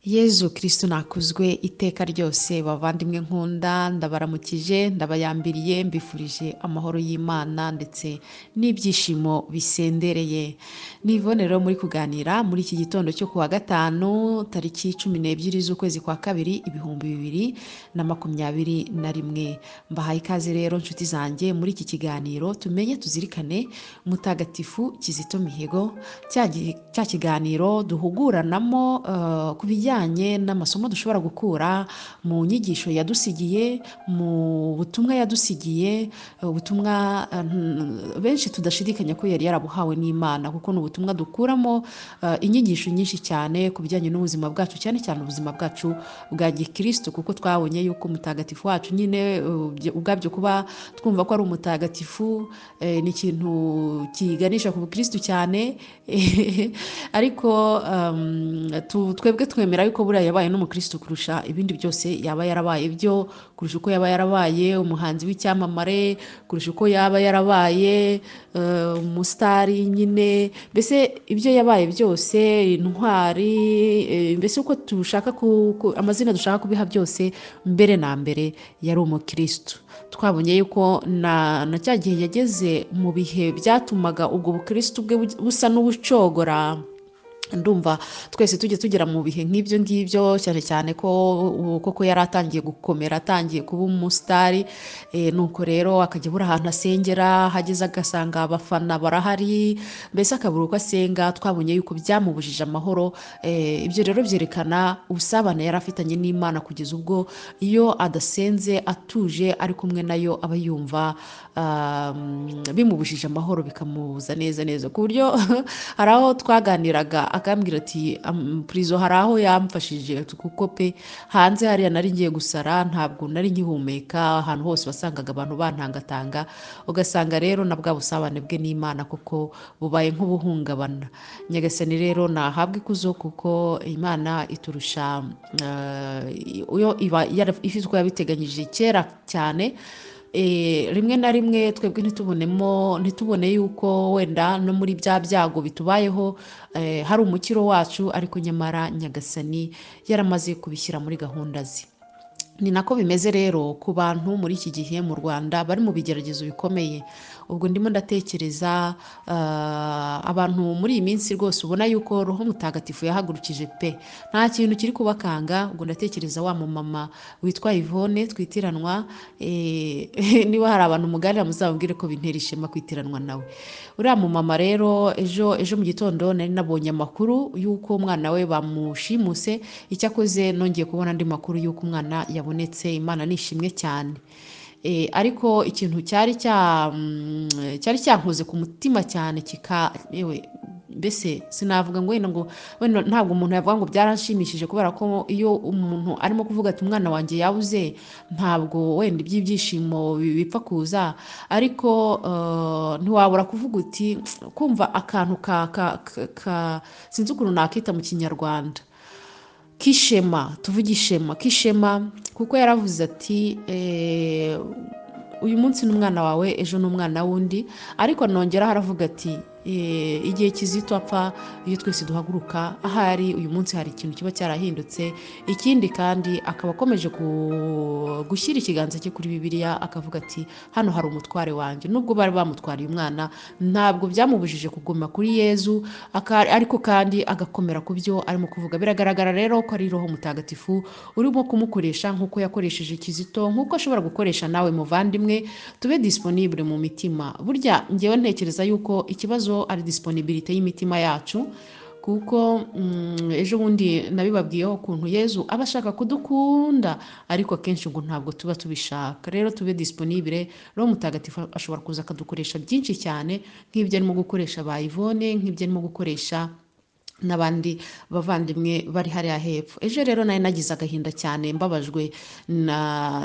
Yezu Kristu nakuzwe iteka ryose, bavandimwe nkunda, ndabaramukije, ndabayambiriye, mbifurije amahoro y'Imana ndetse n'ibyishimo bisendereye. Ni Yvonne rero muri kuganira muri iki gitondo cyo kuwa gatanu tariki 12 z'ukwezi kwa kabiri 2021. Mbahaye ikaze rero nshuti zanjye muri iki kiganiro tumenye tuzirikane Mutagatifu Kizito Mihigo, cya kiganiro duhuguranamo ku bijyanye n'amasomo dushobora gukura mu nyigisho yadusigiye, mu butumwa yadusigiye, ubutumwa benshi tudashidikanya ko yari yarabuhawe n'Imana, kuko ni ubutumwa dukuramo inyigisho nyinshi cyane ku bijyanye n'ubuzima bwacu, cyane cyane ubuzima bwacu bwa gikristo, kuko twabonye yuko umutagatifu wacu nyine ubwabyo kuba twumva ko ari umutagatifu ni ikintu kiganisha ku bukristo cyane ariko twebwe twemera yuko buriya yabaye n'umukristo kurusha ibindi byose yaba yarabaye byo, kurusha uko yaba yarabaye umuhanzi w'icyamamare, kurusha uko yaba yarabaye umusitari nyine, mbese ibyo yabaye byose, intwari, mbese uko dushaka amazina dushaka kubiha byose, mbere na mbere yari umukristo. Twabonye yuko na cya gihe yageze mu bihe byatumaga ubwo bukristo bwe busa n'ubucogora. Ndumva twese tujye tugera mu bihe nk'ibyo ngibyo, cyane cyane ko ubu koko yari atangiye gukomera, atangiye kuba umusitari, nuko rero akajya abura ahantu asengera, hageze agasanga abafana barahari, mbese akabura uko asenga. Twabonye yuko byamubujije amahoro. Ibyo rero byerekana ubusabane yari afitanye n'Imana, kugeza ubwo iyo adasenze atuje ari kumwe nayo aba yumva bimubujije amahoro, bikamubuza neza neza, ku buryo hari aho twaganiraga akambwira ati Prizo hari aho yamfashije, kuko pe hanze hariya nari ngiye gusara, ntabwo nari nkihumeka, ahantu hose wasangaga abantu bantangatanga, ugasanga rero na bwa busabane bwe n'Imana kuko bubaye nk'ubuhungabana. Nyagasani rero nahabwe ikuzo, kuko Imana iturusha, iyo iba ifite uko yabiteganyije kera cyane. Rimwe na rimwe twebwe ntitubone yuko wenda no muri bya byago bitubayeho hari umukiro wacu, ariko nyamara Nyagasani yaramaze kubishyira muri gahunda ze. Ni nako bimeze rero ku bantu muri iki gihe mu Rwanda bari mu bigeragezo bikomeye. Ubwo ndimo ndatekereza abantu muri iyi minsi rwose ubona yuko Roho Mutagatifu yahagurukije pe, nta kintu kiri kubakanga. Ubwo ndatekereza wa mumama witwa Yvonne twitiranwa, niba hari abantu muganira muzababwire ko bintera ishema kwitiranwa nawe. Uriya mumama rero ejo mu gitondo nari nabonye amakuru yuko umwana we bamushimuse, icyakoze nongeye kubona andi makuru yuko umwana yabonetse. Imana nishimwe cyane. Ariko ikintu cyari cyankoze ku mutima cyane, yewe mbese sinavuga ngo wenda ngo wenda ntabwo umuntu yavuga ngo byaranshimishije, kubera ko iyo umuntu arimo kuvuga ati umwana wanjye yabuze, ntabwo wenda iby'ibyishimo bipfa kuza, ariko ntiwabura kuvuga uti kumva akantu ka sinzi ukuntu nakita mu Kinyarwanda, kishema, tuvuge ishema, kishema, kuko yaravuze ati uyu munsi ni umwana wawe, ejo ni umwana wundi. Ariko nongera haravuga ati igihe Kizito apfa, iyo twese duhaguruka ahari uyu munsi hari ikintu kiba cyarahindutse. Ikindi kandi akaba akomeje gushyira ikiganza cye kuri Bibiliya, akavuga ati hano hari umutware wanjye. Nubwo bari bamutwariye umwana, ntabwo byamubujije kuguma kuri Yezu, ariko kandi agakomera ku byo arimo kuvuga. Biragaragara rero ko ari Roho Mutagatifu urimo kumukoresha nk'uko yakoresheje Kizito, nk'uko ashobora gukoresha nawe muvandimwe. Tube disponible mu mitima. Burya njyewe ntekereza yuko ikibazo ari disponibilité y'imitima yacu, kuko ejo bundi nabibabwiyeho ukuntu Yezu aba ashaka kudukunda, ariko akenshi ngo ntabwo tuba tubishaka. Rero tube disponible. Roho Mutagatifu ashobora kuza akadukoresha byinshi cyane, nk'ibyo arimo gukoresha ba Yvonne, nk'ibyo arimo gukoresha n'abandi bavandimwe bari hariya hepfo. Ejo rero nari nagize agahinda cyane, mbabajwe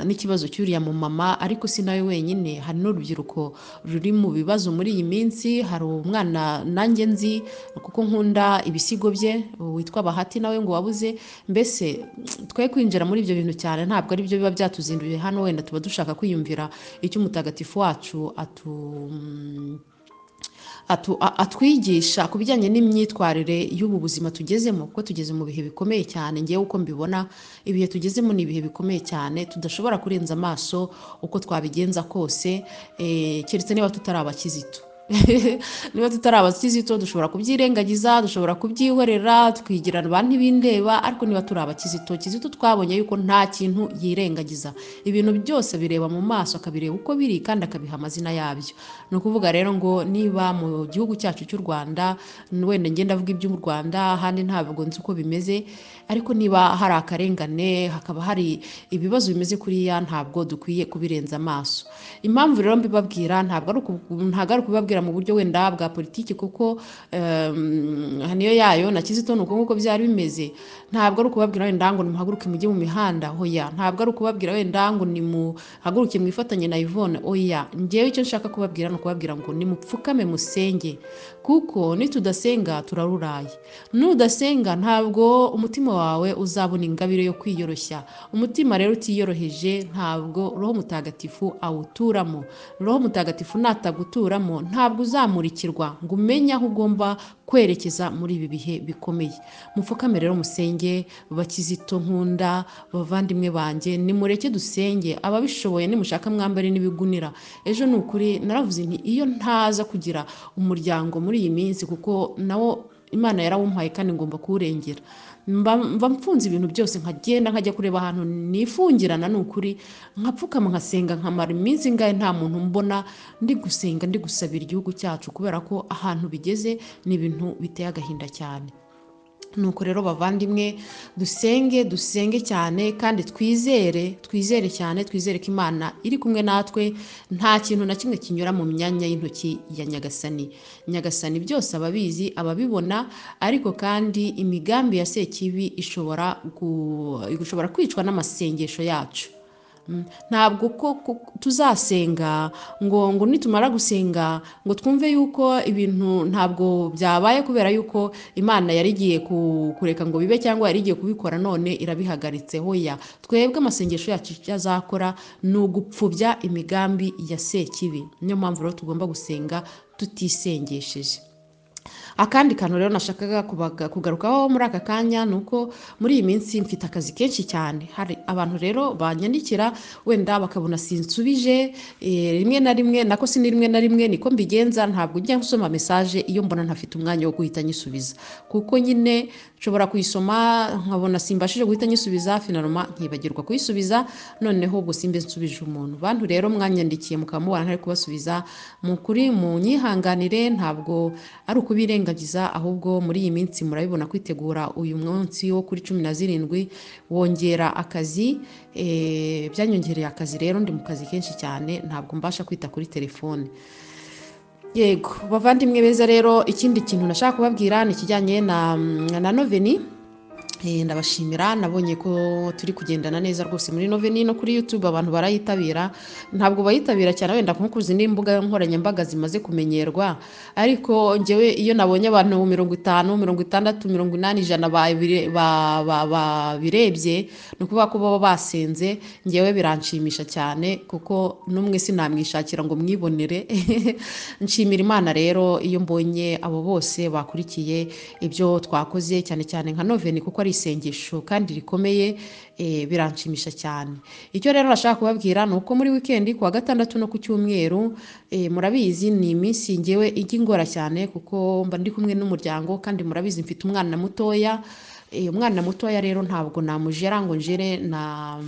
n'ikibazo cy'uriya mumama, ariko si nawe wenyine, hari n'urubyiruko ruri mu bibazo muri iyi minsi. Hari umwana nanjye nzi kuko nkunda ibisigo bye witwa Bahati, nawe ngo wabuze. Mbese twe kwinjira muri ibyo bintu cyane ntabwo ari byo biba byatuzinduye hano, wenda tuba dushaka kwiyumvira icyo umutagatifu wacu atwigisha ku bijyanye n'imyitwarire y'ubu buzima tugezemo, kuko tugeze mu bihe bikomeye cyane. Ngewe uko mbibona, ibihe tugezemo ni ibihe bikomeye cyane tudashobora kurenza amaso uko twabigenza kose, keretse niba tutari abakizito. Niba tutari abakizito dushobora kubyirengagiza, dushobora kubyihorera, tukigira ba ntibindeba, ariko niba turi abakizito, Kizito twabonye yuko nta kintu yirengagiza, ibintu byose bireba mu maso, akabireba uko biri kandi akabiha amazina yabyo. Ni ukuvuga rero ngo niba mu gihugu cyacu cy'u Rwanda, wenda ngenda avuga iby'u Rwanda, ahandi ntabwo nzi uko bimeze, ariko niba hari akarengane, hakaba hari ibibazo bimeze kuriya, ntabwo dukwiye kubirenza amaso. Impamvu rero mbibabwira ntabwo ari ukubabwira mu buryo wenda bwa politiki, kuko niyo yayo na Kizito nuko nkuko byari bimeze. Ntabwo ari ukubabwira wenda ngo nimuhaguruke mujye mu mihanda, oya. Ntabwo ari ukubabwira wenda ngo nimuhaguruke mwifatanye na Yvonne, oya. Njyewe icyo nshaka kubabwira ni ukubabwira ngo nimupfukame musenge, kuko nitudasenga turaruraye. Nudasenga ntabwo umutima wawe uzabona ingabire yo kwiyoroshya. Umutima rero utiyoroheje ntabwo Roho Mutagatifu awuturamo. Roho Mutagatifu nataguturamo ntabwo uzamurikirwa ngo umenye aho ugomba kwerekeza muri ibi bihe bikomeye. Mupfukame rero musenge, bakizito nkunda, bavandimwe banjye, nimureke dusenge. Ababishoboye nimushaka mwambare n'ibigunira. Ejo ni ukuri naravuze nti iyo ntaza kugira umuryango muri iyi minsi, kuko nawo Imana yarawumpaye kandi ngomba kuwurengera, mba mfunze ibintu byose nkagenda nkajya kureba ahantu nifungirana, ni ukuri nkapfukama nkasenga, nkamara iminsi ingahe nta muntu mbona, ndi gusenga ndi gusabira igihugu cyacu, kubera ko ahantu bigeze ni ibintu biteye agahinda cyane. Nuko rero bavandimwe, dusenge, dusenge cyane kandi twizere, twizere cyane, twizere ko Imana iri kumwe natwe. Nta kintu na kimwe kinyura mu myanya y'intoki ya Nyagasani. Nyagasani byose ababizi, ababibona, ariko kandi imigambi ya Sekibi ishobora kwicwa n'amasengesho yacu. Ntabwo ko tuzasenga ngo nitumara gusenga ngo twumve yuko ibintu ntabwo byabaye kubera yuko Imana yari igiye kureka ngo bibe cyangwa yari igiye kubikora none irabihagaritse. Hoya, twebwe amasengesho yacu icyo azakora ni ugupfubya imigambi ya Sekibi. Niyo mpamvu rero tugomba gusenga tutisengesheje. Akandi kantu rero nashakaga kugarukaho muri aka kanya ni uko muri iyi minsi mfite akazi kenshi cyane. Hari abantu rero banyandikira wenda bakabona sinsubije, rimwe na rimwe, nako si rimwe na rimwe niko mbigenza, ntabwo ujya nsoma message iyo mbona ntafite umwanya wo guhita nyisubiza, kuko nyine nshobora kuyisoma nkabona simbashije guhita nyisubiza, finalement nkibagirwa kuyisubiza, noneho ubwo simbe nsubije umuntu. Bantu rero mwanyandikiye mukaba mubona ntari kubasubiza, mu kuri munyihanganire, ntabwo ari ukubirengagiza, ahubwo muri iyi minsi murabibona kwitegura uyu munsi wo kuri 17 wongera akazi, byanyongereye akazi rero ndi mu kazi kenshi cyane, ntabwo mbasha kwita kuri telefone. Yego bavandimwe beza rero, ikindi kintu nashaka kubabwira ni ikijyanye na noveni. Ndabashimira, nabonye ko turi kugendana neza rwose muri noveni no kuri YouTube abantu barayitabira. Ntabwo bayitabira cyane wenda nko ku zindi mbuga nkoranyambaga zimaze kumenyerwa, ariko njyewe iyo nabonye abantu 50, 60, 80, 100 babirebye, ni ukuvuga ko baba basenze, njyewe biranshimisha cyane, kuko n'umwe sinamwishakira ngo mwibonere. Nshimira Imana rero iyo mbonye abo bose bakurikiye ibyo twakoze, cyane cyane nka noveni, kuko ari isengesho kandi rikomeye, biranshimisha cyane. Icyo rero nashaka kubabwira ni uko muri weekend kuwa gatandatu no ku cyumweru, murabizi ni iminsi ngewe ijya ingora cyane, kuko mba ndi kumwe n'umuryango, kandi murabizi mfite umwana mutoya. Umwana mutoya rero ntabwo namujera ngo njere na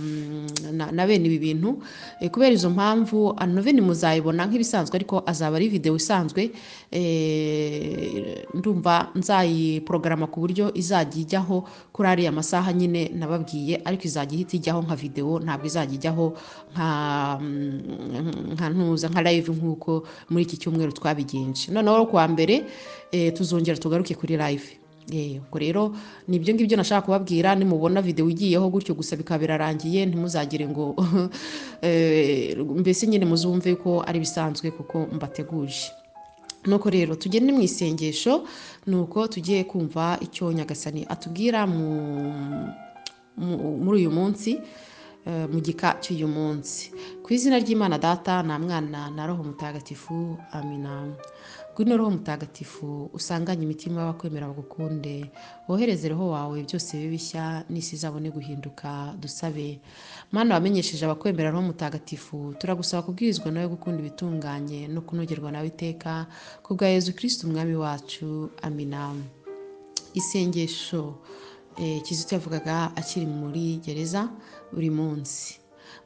bene ibi bintu. Kubera izo mpamvu noveni muzayibona nk'ibisanzwe, ariko azaba ari video isanzwe. Ndumva nzayiprograma ku buryo izajya ijyaho kuri ariya masaha nyine nababwiye, ariko izajya ihita ijyaho nka video, ntabwo izajya ijyaho nka ntuza nka live nkuko muri iki cyumweru twabigenje. Noneho kuwa mbere tuzongera tugaruke kuri live. Ubwo rero nibyo ngibyo nashaka kubabwira. Nimubona video igiyeho gutyo gusa bikaba birarangiye, ntimuzagire ngo mbese nyine muzumve ko ari bisanzwe, kuko mbateguje. Nuko rero tugende mu isengesho, nuko tugiye kumva icyo Nyagasani atubwira muri uyu munsi, mu gika cy'uyu munsi. Ku izina ry'Imana Data na Mwana na Roho Mutagatifu, amina. Ngwino Roho Mutagatifu, usanganye imitima y'abakwemera bagukunde, wohereze Roho wawe byose bibe bishya n'isi izabone guhinduka. Dusabe. Mana wamenyesheje abakwemera Roho Mutagatifu, turagusaba kubwirizwa nawe gukunda ibitunganye no kunogerwa nawe iteka, ku bwa Yezu Kristu Umwami wacu. Amina. Isengesho Kizito yavugaga akiri muri gereza buri munsi.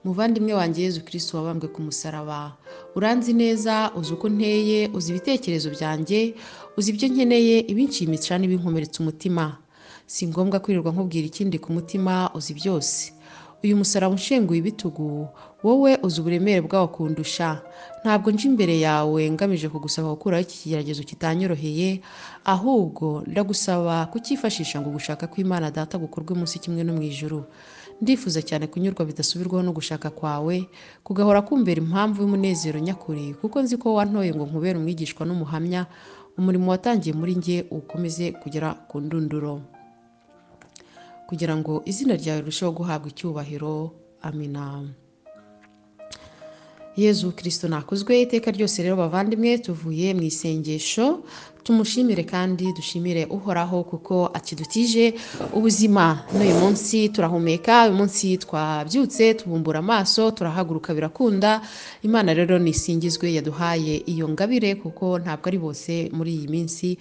Muvandimwe wanjye Yezu Kristu wabambwe ku musaraba, uranzi neza, uzi uko nteye, uzi ibitekerezo byanjye, uzi ibyo nkeneye, ibinshimisha n'ibinkomeretsa umutima. Si ngombwa kwirirwa nkubwira ikindi ku mutima, uzi byose. Uyu musaraba unshenguye ibitugu, wowe uzi uburemere bwawo kundusha. Ntabwo nje imbere yawe ngamije kugusaba gukuraho iki kigeragezo kitanyoroheye, ahubwo ndagusaba kucyifashisha ngo ugushaka kw'Imana Data gukorwe munsi kimwe no mu ijuru. Ndifuza cyane kunyurwa bidasubirwaho no gushaka kwawe, kugahora kumbera impamvu y'umunezero nyakuri, kuko nzi ko wantoye ngo nkubere umwigishwa n'umuhamya, umurimo watangiye muri njye ukomeze kugera ku ndunduro, kugira ngo izina ryawe rirusheho guhabwa icyubahiro. Amina. Yezu Kristo nakuzwe iteka ryose. Rero bavandimwe, tuvuye mu isengesho, tumushimire kandi dushimire Uhoraho kuko akidutije ubuzima. N'uyu munsi turahumeka, uyu munsi twabyutse, tubumbura amaso, turahaguruka, birakunda. Imana rero nisingizwe yaduhaye iyo ngabire, kuko ntabwo ari bose muri iyi minsi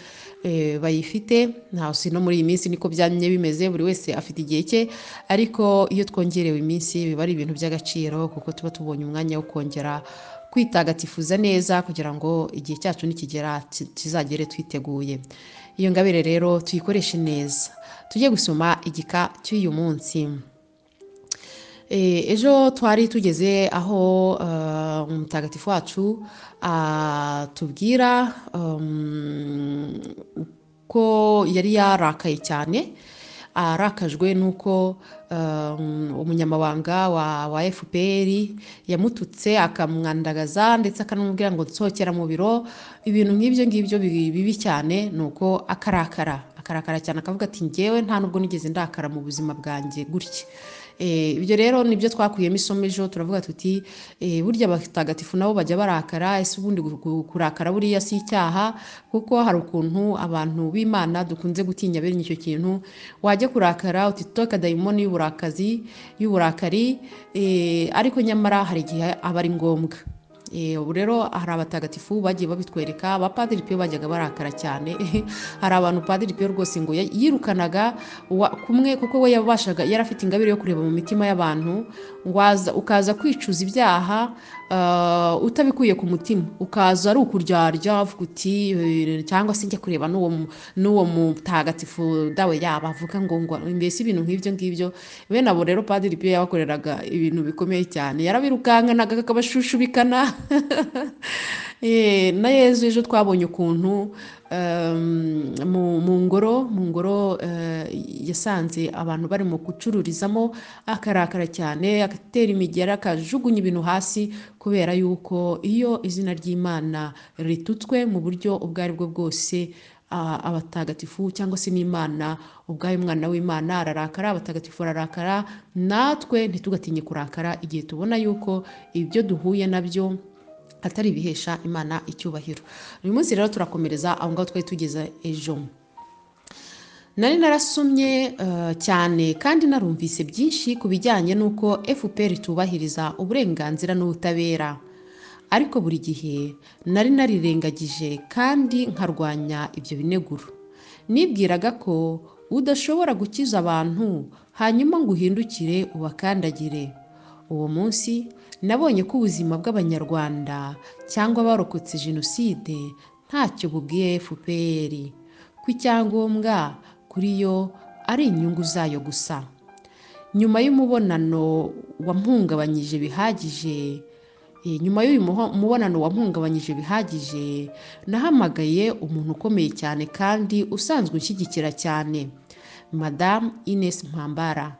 bayifite. Nta si no muri iyi minsi niko byamye bimeze, buri wese afite igihe cye, ariko iyo twongerewe iminsi biba ari ibintu by'agaciro, kuko tuba tubonye umwanya wo kongera kwitagatifuza neza, kugira ngo igihe cyacu nikigera kizagere twiteguye. Iyo ngabire rero tuyikoreshe neza. Tujye gusoma igika cy'uyu munsi. Ejo twari tugeze aho umutagatifu wacu atubwira ko yari yarakaye cyane, arakajwe n'uko umunyamabanga wa FPR yamututse akamwandagaza, ndetse akanamubwira ngo nsohokera mu biro, ibintu nk'ibyo ngibyo bibi cyane. Nuko akarakara cyane, akavuga ati njyewe nta nubwo nigeze ndakara mu buzima bwanjye gutya. Ibyo rero nibyo twakuyemo isomo ejo, turavuga tuti burya abatagatifu nabo bajya barakara. Ese ubundi kurakara buriya si icyaha? Kuko hari ukuntu abantu b'Imana dukunze gutinya bene icyo kintu, wajya kurakara uti toka dayimoni y'uburakari, ariko nyamara hari igihe aba ari ngombwa. Ubu rero hari abatagatifu bagiye babitwereka. Abapadiri Pio bajyaga barakara cyane. Hari abantu Padiri Pio rwose ngo yirukanaga kumwe, kuko we yabashaga, yari afite ingabire yo kureba mu mitima y'abantu, ngo ukaza kwicuza ibyaha utabikuye ku mutima, ukaza ari ukuryarya uvuga uti cyangwa se njya kureba n'uwo mutagatifu dawe yaba avuga ngo mbese ibintu nk'ibyo ngibyo. Bene abo rero Padiri Pio yabakoreraga ibintu bikomeye cyane, yarabirukankanaga akabashushubikana. Na Yezu ejo twabonye ukuntu mu ngoro yasanze abantu barimo gucururizamo, akarakara cyane, agatera imigera, akajugunya ibintu hasi, kubera yuko iyo izina ry'Imana ritutswe mu buryo ubwo ari bwo bwose, abatagatifu cyangwa se n'Imana ubwayo, umwana w'Imana ararakara, abatagatifu ararakara. Natwe ntitugatinye kurakara igihe tubona yuko ibyo duhuye nabyo atari ibihesha Imana icyubahiro. Uyu munsi rero turakomereza aho ngaho twari tugeze ejo. Nari narasomye cyane kandi narumvise byinshi ku bijyanye n'uko FPR itubahiriza uburenganzira n'ubutabera, ariko buri gihe nari narirengagije kandi nkarwanya ibyo bineguro. Nibwiraga ko udashobora gukiza abantu hanyuma ngo uhindukire ubakandagire. Uwo munsi nabonye ko ubuzima bw'Abanyarwanda cyangwa abarokotse Jenoside ntacyo bubwiye FPR, ko icyangombwa kuri yo ari inyungu zayo gusa. Nyuma y'umubonano wampungabanyije bihagije, nyuma y'uyu mubonano wampungabanyije bihagije, nahamagaye umuntu ukomeye cyane kandi usanzwe unshyigikira cyane, Madame Ines Mpambara.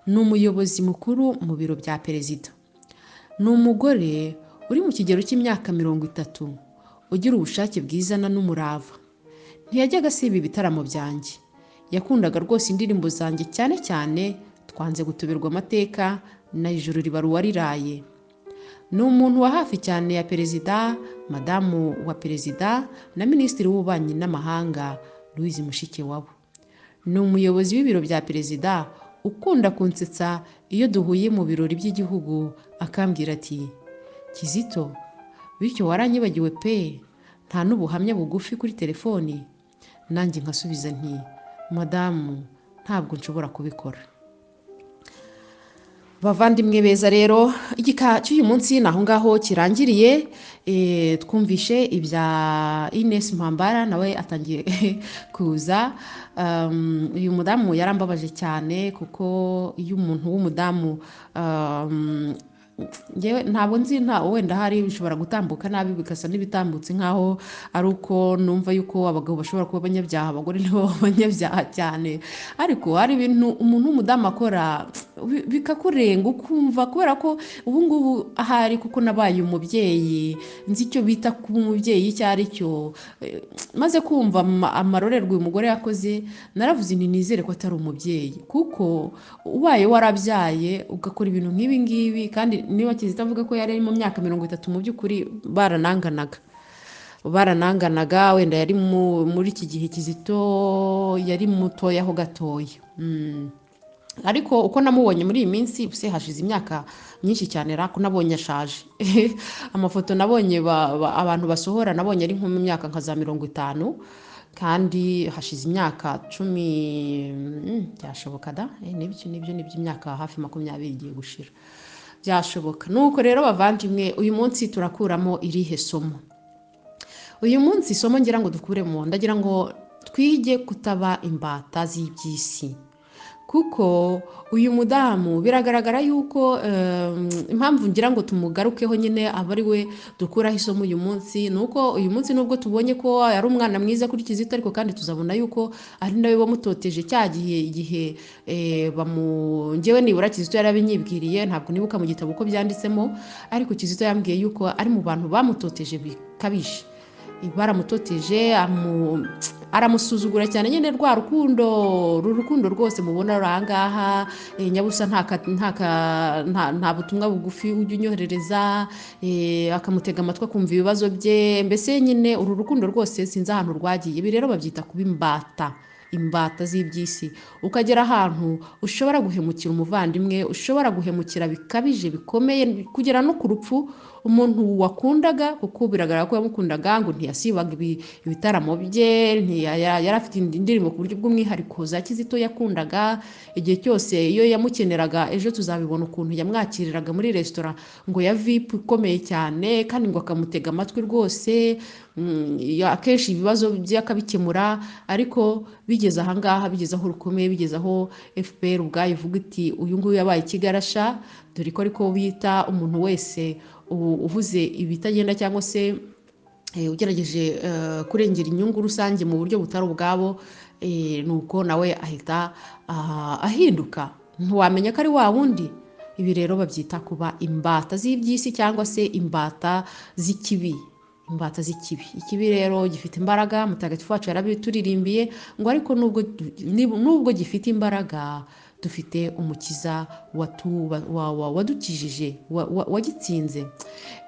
Ni umuyobozi mukuru mu biro bya perezida. Ni umugore uri mu kigero cy'imyaka 30, ugira ubushake bwizana n'umurava. Ntiyajyaga asiba ibitaramo byanjye. Yakundaga rwose indirimbo zanjye, cyane cyane Twanze gutoberwa amateka na Ijuru riba uwariraye. Ni umuntu wa hafi cyane ya perezida, madamu wa perezida na minisitiri w'ububanyi n'amahanga Louise Mushikiwabo. Ni umuyobozi w'ibiro bya perezida ukunda kunsetsa iyo duhuye mu birori by'igihugu, akambwira ati: "Kizito, bityo waranyibagiwe pe, nta n'ubuhamya bugufi kuri telefoni?" Nanjye nkasubiza nti: "Madamu, ntabwo nshobora kubikora." Bavandimwe beza rero, igika cy'uyu munsi ni aho ngaho kirangiriye. Twumvishe ibya Ines Mpambara, nawe atangiye kuza. Uyu mudamu yarambabaje cyane, kuko iyo umuntu w'umudamu, njyewe ntabwo nzi, nta wenda hari bishobora gutambuka nabi bigasa n'ibitambutse nkaho ari uko numva yuko abagabo bashobora kuba abanyabyaha, abagore nibo b'abanyabyaha cyane, ariko hari ibintu umuntu w'umudamu akora bikakurenga ukumva, kubera ko ubu ngubu ahari kuko nabaye umubyeyi, nzi icyo bita kuba umubyeyi icyo ari cyo. Maze kumva amarorerwa uyu mugore yakoze, naravuze nti nizere ko atari umubyeyi, kuko ubaye warabyaye ugakora ibintu nk'ibi ngibi, kandi niba Kizito avuga ko yari ari mu myaka 30, mu by'ukuri barananganaga, wenda yari muri iki gihe Kizito yari mutoya ho gatoya. Ariko uko namubonye muri iyi minsi, se hashize imyaka myinshi cyane ra, ko nabonye ashaje. Amafoto nabonye abantu basohora, nabonye ari nko mu myaka nka za 50, kandi hashize imyaka 10, byashoboka da, nibyo, nibyo, nibyo, imyaka hafi 20 igiye gushira, byashoboka. Nuko rero bavandimwe, uyu munsi turakuramo irihe somo? Uyu munsi isomo ngira ngo dukuremo, ndagira ngo twige kutaba imbata z'iby'isi, kuko uyu mudamu biragaragara yuko, impamvu ngira ngo tumugarukeho nyine aba ari we dukuraho isomo uyu munsi, ni uko uyu munsi nubwo tubonye ko ari umwana mwiza kuri Kizito, ariko kandi tuzabona yuko ari nawe wamutoteje cya gihe, igihe, njyewe nibura Kizito yarabinyibwiriye, ntabwo nibuka mu gitabo uko byanditsemo, ariko Kizito yambwiye yuko ari mu bantu bamutoteje bikabije. Baramutoteje, aramusuzugura cyane nyine, rwa rukundo, uru rukundo rwose mubona ruri aha ngaha, nyabusa nta butumwa bugufi ujya unyoherereza, akamutega amatwi akumva ibibazo bye, mbese nyine uru rukundo rwose sinzi ahantu rwagiye. Ibi rero babyita kuba imbata, imbata z'iby'isi. Ukagera ahantu ushobora guhemukira umuvandimwe, ushobora guhemukira bikabije bikomeye, kugera no ku rupfu umuntu wakundaga, kuko biragaragara ko yamukundaga, ngo ntiyasibaga ibitaramo bye, yari afite indirimbo ku buryo bw'umwihariko za Kizito yakundaga igihe cyose iyo yamukeneraga. Ejo tuzabibona ukuntu yamwakiriraga muri resitora ngo ya VIP ikomeye cyane, kandi ngo akamutega amatwi rwose, akenshi ibibazo bye akabikemura. Ariko bigeze aha ngaha, bigeze aho rukomeye, bigeze aho FPR ubwayo ivuga iti uyu nguyu yabaye ikigarasha, dore ko ariko bita umuntu wese uvuze ibitagenda cyangwa se, ugerageje kurengera inyungu rusange mu buryo butari ubwabo, nuko nawe ahita ahinduka, ntiwamenya ko ari wa wundi. Ibi rero babyita kuba imbata z'iby'isi cyangwa se imbata z'ikibi. Imbata z'ikibi. Ikibi rero gifite imbaraga, mutagatifu wacu yarabituririmbiye ngo ariko nubwo gifite imbaraga, dufite umukiza wadukijije, wagitsinze.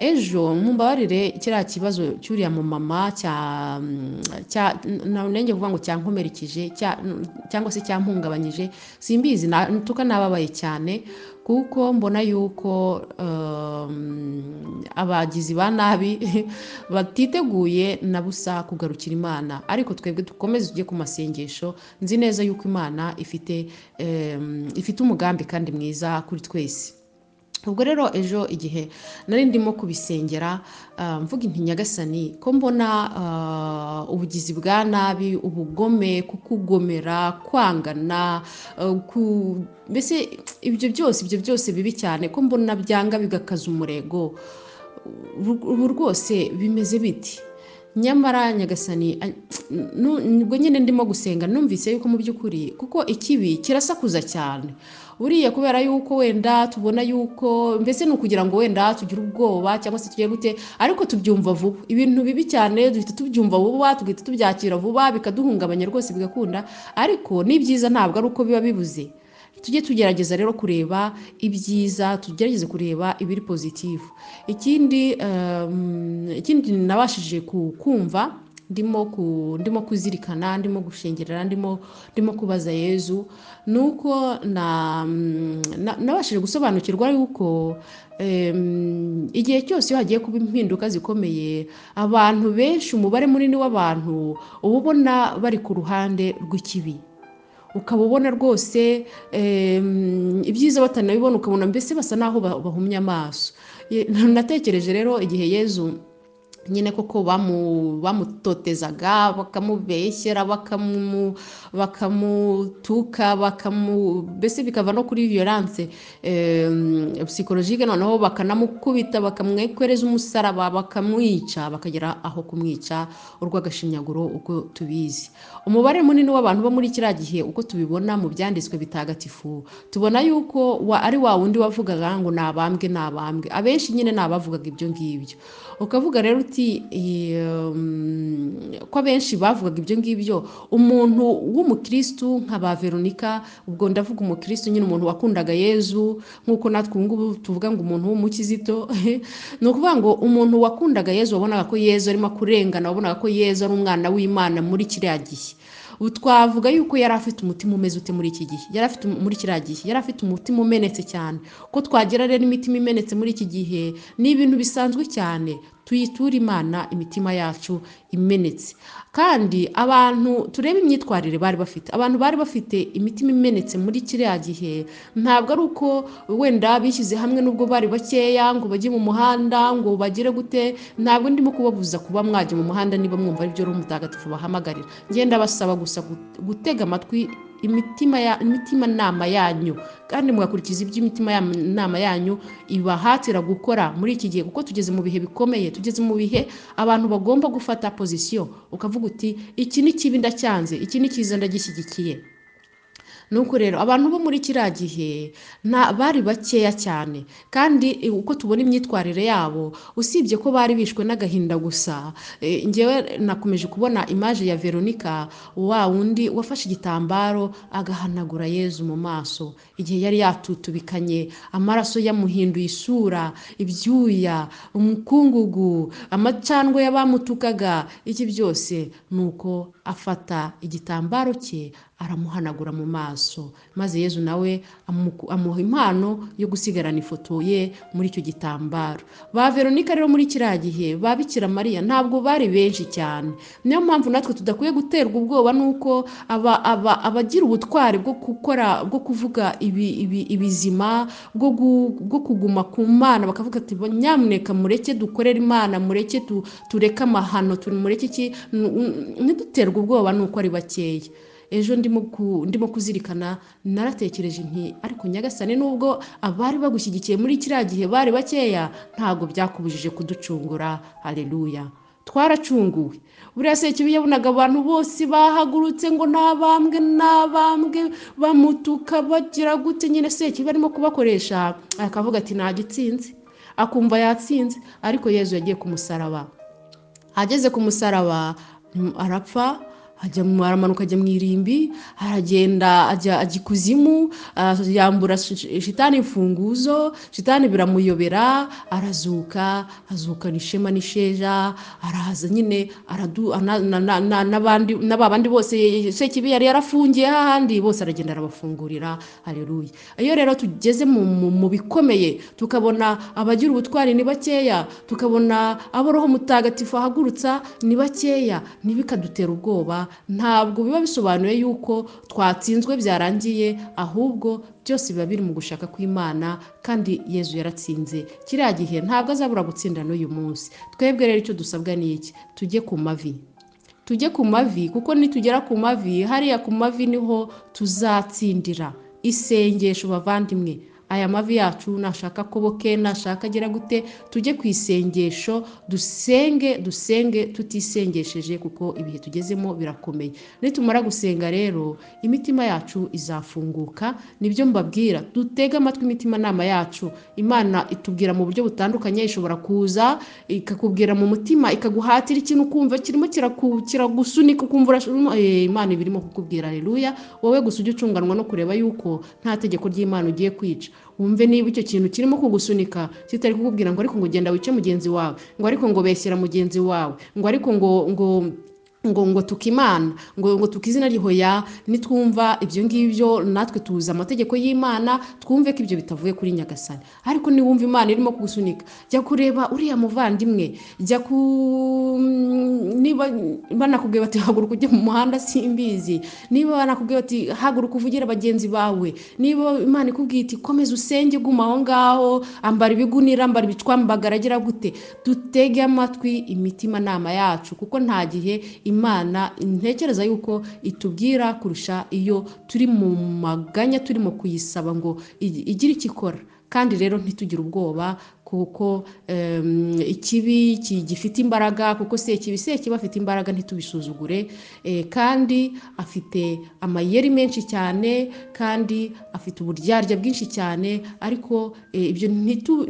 Ejo mumbabarire, kiriya kibazo cy'uriya mumama nenge kuvuga ngo cyankomerekeje, cyangwa se cyampungabanyije, simbizi, ntuka nababaye cyane, kuko mbona yuko abagizi ba nabi batiteguye na busa kugarukira Imana. Ariko twebwe dukomeze tujye ku masengesho, nzi neza yuko Imana ifite umugambi kandi mwiza kuri twese. Ubwo rero ejo igihe nari ndimo kubisengera, mvuga inti Nyagasani, ko mbona ubugizi bwa nabi, ubugome, kukugomera, kwangana, mbese ibyo byose bibi cyane, ko mbona byanga bigakaza umurego, ubu rwose bimeze biti? Nyamara Nyagasani, nubwo nyine ndimo gusenga, numvise yuko mu by'ukuri, kuko ikibi kirasakuza cyane buriya, kubera yuko wenda tubona yuko mbese ni ukugira ngo wenda tugire ubwoba cyangwa se tugire gute, ariko tubyumva vuba. Ibintu bibi cyane duhita tubyumva vuba, tugahita tubyakira vuba, bikaduhungabanya rwose bigakunda. Ariko n'ibyiza ntabwo ari uko biba bibuze. Tujye tugerageza rero kureba ibyiza, tugerageze kureba ibiri pozitifu. Ikindi nabashije kumva ndimo kuzirikana, ndimo gushengerera, ndimo kubaza Yezu, nuko nabashije gusobanukirwa yuko igihe cyose iyo hagiye kuba impinduka zikomeye, abantu benshi, umubare munini w'abantu uba ubona bari ku ruhande rw'ikibi, ukaba ubona rwose ibyiza batanabibona, ukabona mbese basa naho bahumye amaso. Natekereje rero igihe Yezu nyine koko bamutotezaga, bakamubeshyera, bakamutuka, mbese bikava no kuri violence psychologique, noneho bakanamukubita, bakamwekoreza umusaraba, bakamwica, bakagera aho kumwica urw'agashinyaguro uko tubizi. Umubare munini w'abantu bo muri kiriya gihe uko tubibona mu byanditswe bitagatifu, tubona yuko ari wa wundi wavugaga ngo nabambwe nabambwe, abenshi nyine nabavugaga ibyo ngibyo. Ukavuga rero uti ko abenshi bavugaga ibyo ngibyo, umuntu w'umukristu nka ba Veronica, ubwo ndavuga umukristu nyine umuntu wakundaga Yezu nk'uko natwe ubu ngubu tuvuga ngo umuntu w'umukizito, ni ukuvuga ngo umuntu wakundaga Yezu, wabonaga ko Yezu arimo kurengana, wabonaga ko Yezu ari umwana w'Imana muri kiriya gihe, twavuga yuko yari afite umutima umeze ute muri iki gihe? Yari afite muri kiriya gihe yari afite umutima umenetse cyane. Ko twagira rero imitima imenetse muri iki gihe ni ibintu bisanzwe cyane, tuyiture Imana imitima yacu imenetse. Kandi abantu turebe imyitwarire bari bafite, abantu bari bafite imitima imenetse muri kiriya gihe, ntabwo ari uko wenda bishyize hamwe nubwo bari bakeya ngo bajye mu muhanda ngo bagire gute, ntabwo ndimo kubabuza kuba mwajya mu muhanda niba mwumva ari byo Roho Mutagatifu bahamagarira. Ngenda basaba gusa gutega amatwi imitima nama yanyu, kandi mugakurikiza ibyo imitima nama yanyu ibahatira gukora muri iki gihe, kuko tugeze mu bihe bikomeye, tugeze mu bihe abantu bagomba gufata position, ukavuga uti iki ni kibi ndacyanze, iki ni cyiza ndagishyigikiye. Nuko rero abantu bo muri kiriya gihe bari bakeya cyane, kandi uko tubona imyitwarire yabo, usibye ko bari bishwe n'agahinda gusa. Njyewe nakomeje kubona image ya Veronica, wa wundi wafashe igitambaro agahanagura Yezu mu maso igihe yari yatutubikanye, amaraso yamuhinduye isura, ibyuya, umukungugu, amacandwe y'abamutukaga, iki byose. Nuko afata igitambaro cye aramuhanagura mu maso, maze Yezu nawe amuha impano yo gusigarana ifoto ye muri icyo gitambaro. Ba Veronica rero muri kiriya gihe, ba Bikira Mariya ntabwo bari benshi cyane. Niyo mpamvu natwe tudakwiye guterwa ubwoba nuko abagira ubutwari bwo gukora, bwo kuvuga ibizima, bwo kuguma ku Mana, bakavuga ati nyamuneka mureke dukorere Imana, mureke tureke amahano, mureke iki, ntiduterwe ubwoba nuko ari bakeya. Ejo ndimo kuzirikana, naratekereje nti ariko Nyagasani, nubwo abari bagushyigikiye muri kiriya gihe bari bakeya, ntabwo byakubujije kuducungura. Haleluya, twaracunguwe. Buriya Sekibi yabonaga abantu bose bahagurutse ngo nabambwe nabambwe, bamutuka bagira gute, nyine Sekibi arimo kubakoresha, akavuga ati nagitsinze, akumva yatsinze. Ariko Yezu yagiye ku musaraba, ageze ku musaraba arapfa, aramanuka ajya mu irimbi, aragenda ajya ikuzimu, yambura shitani imfunguzo, shitani biramuyobera, arazuka, azukana ishema n'isheja, araza nyine n'abandi bose Sekibi yari yarafungiye hahandi bose aragenda arabafungurira. Haleluya. Iyo rero tugeze mu bikomeye, tukabona abagira ubutwari ni bakeya, tukabona abo Roho Mutagatifu ahagurutsa ni bakeya, ntibikadutera ubwoba. Ntabwo biba bisobanuye yuko twatsinzwe byarangiye, ahubwo byose biba biri mu gushaka kw'Imana, kandi Yezu yaratsinze kiriya gihe, ntabwo azabura gutsinda n'uyu munsi. Twebwe rero icyo dusabwa ni iki? Tujye ku mavi, tujye ku mavi, kuko nitugera ku mavi, hariya ku mavi niho tuzatsindira. Isengesho bavandimwe, Aya mavi yacu nashaka koboke, nashaka agera gute, tujye ku isengesho, dusenge dusenge tutisengesheje, kuko ibihe tugezemo birakomeye. Nitumara gusenga rero imitima yacu izafunguka. Nibyo mbabwira, dutege amatwi imitimanama yacu. Imana itubwira mu buryo butandukanye, ishobora kuza ikakubwira mu mutima, ikaguhatira ikintu ukumva kirimo kiragusunika, ukumva Imana iba irimo kukubwira. Haleluya. Wowe gusa ujye ucunganwa no kureba yuko nta tegeko ry'Imana ugiye kwica. Wumve niba icyo kintu kirimo kugusunika kitari kukubwira ngo ariko ngo genda wice mugenzi wawe, ngo ariko ngo beshyera mugenzi wawe, ngo ariko ngo ngo ngo ngo tukimana, ngo ngo tukizina rihoya. Nitwumva ibyo ngibyo natwe tuzi amategeko y'Imana, twumve ko ibyo bitavuye kuri Nyagasani. Ariko niwumva Imana irimo kugusunika, jya kureba uriya muvandimwe, jya ku niba banakubwiye bati haguruka ujye mu muhanda simbizi, niba banakubwiye bati haguruka uvugire bagenzi bawe, niba Imana ikubwiye iti komeza usenge, guma aho ngaho, ambara ibigunira, ambara ibicwambagara, agira gute, dutege amatwi imitimanama yacu, kuko nta gihe Imana ntekereza yuko itubwira kurusha iyo turi mu maganya, turimo kuyisaba ngo igire icyo ikora. Kandi rero ntitugire ubwoba, kuko ikibi gifite imbaraga, kuko sekibi afite imbaraga, ntitubisuzugure. Kandi afite amayeri menshi cyane, kandi afite uburyarya bwinshi cyane, ariko ibyo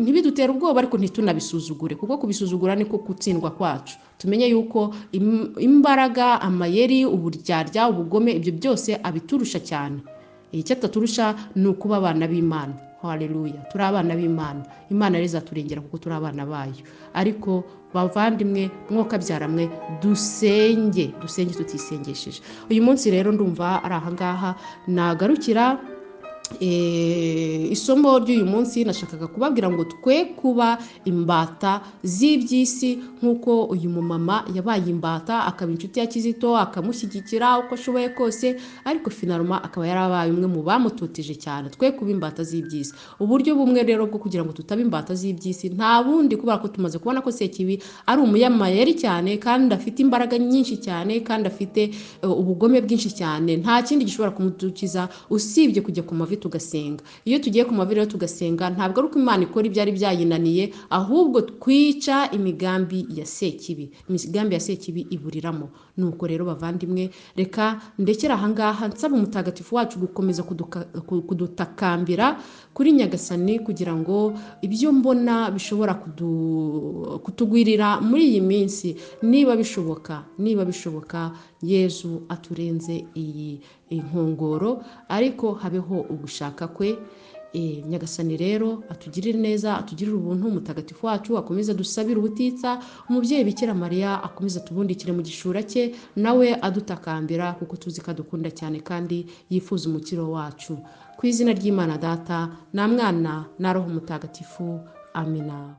ntibidutere ubwoba, ariko ntitunabisuzugure, kuko kubisuzugura niko gutsindwa kwacu. Tumenye yuko imbaraga, amayeri, uburyarya, ubugome, ibyo byose abiturusha cyane. Icyo ataturusha ni ukuba abana b'Imana. Haleluya, turi abana b'Imana. Imana rero izaturengera kuko turi abana bayo. Ariko bavandimwe, mwokabyaramwe, dusenge dusenge tutisengesheje. Uyu munsi rero ndumva ari ahangaha nagarukira. Isomo ry'uyu munsi nashakaga kubabwira ngo twe kuba imbata z'iby'isi, nk'uko uyu mumama yabaye imbata, akaba inshuti ya Kizito, akamushyigikira uko ashoboye kose, ariko finaloma akaba yarabaye umwe mu bamutoteje cyane. Twe kuba imbata z'iby'isi. Uburyo bumwe rero bwo kugira ngo tutaba imbata z'iby'isi nta bundi, kubera ko tumaze kubona ko Sekibi ari umuyamayeri cyane, kandi afite imbaraga nyinshi cyane, kandi afite ubugome bwinshi cyane. Nta kindi gishobora kumudukiza usibye kujya ku mavi tugasenga. Iyo tugiye ku mavi rero tugasenga, ntabwo ari uko Imana ikora ibyari byayinaniye, ahubwo twica imigambi ya Sekibi. Imigambi ya Sekibi iburiramo. Nuko rero bavandimwe, reka ndekera ahangaha, nsaba umutagatifu wacu gukomeza kudutakambira kuri Nyagasani, kugira ngo ibyo mbona bishobora kutugwirira muri iyi minsi, niba bishoboka Yezu aturenze iyi inkongoro, ariko habeho ugushaka kwe. Nyagasani rero atugirire neza, atugirire ubuntu. Umutagatifu wacu akomeze dusabire ubutitsa, umubyeyi Bikira Mariya akomeze atubundikire mu gishura cye, nawe adutakambira, kuko tuzi ko adukunda cyane kandi yifuza umukiro wacu. Ku izina ry'Imana Data na Mwana na Roho Mutagatifu, amina.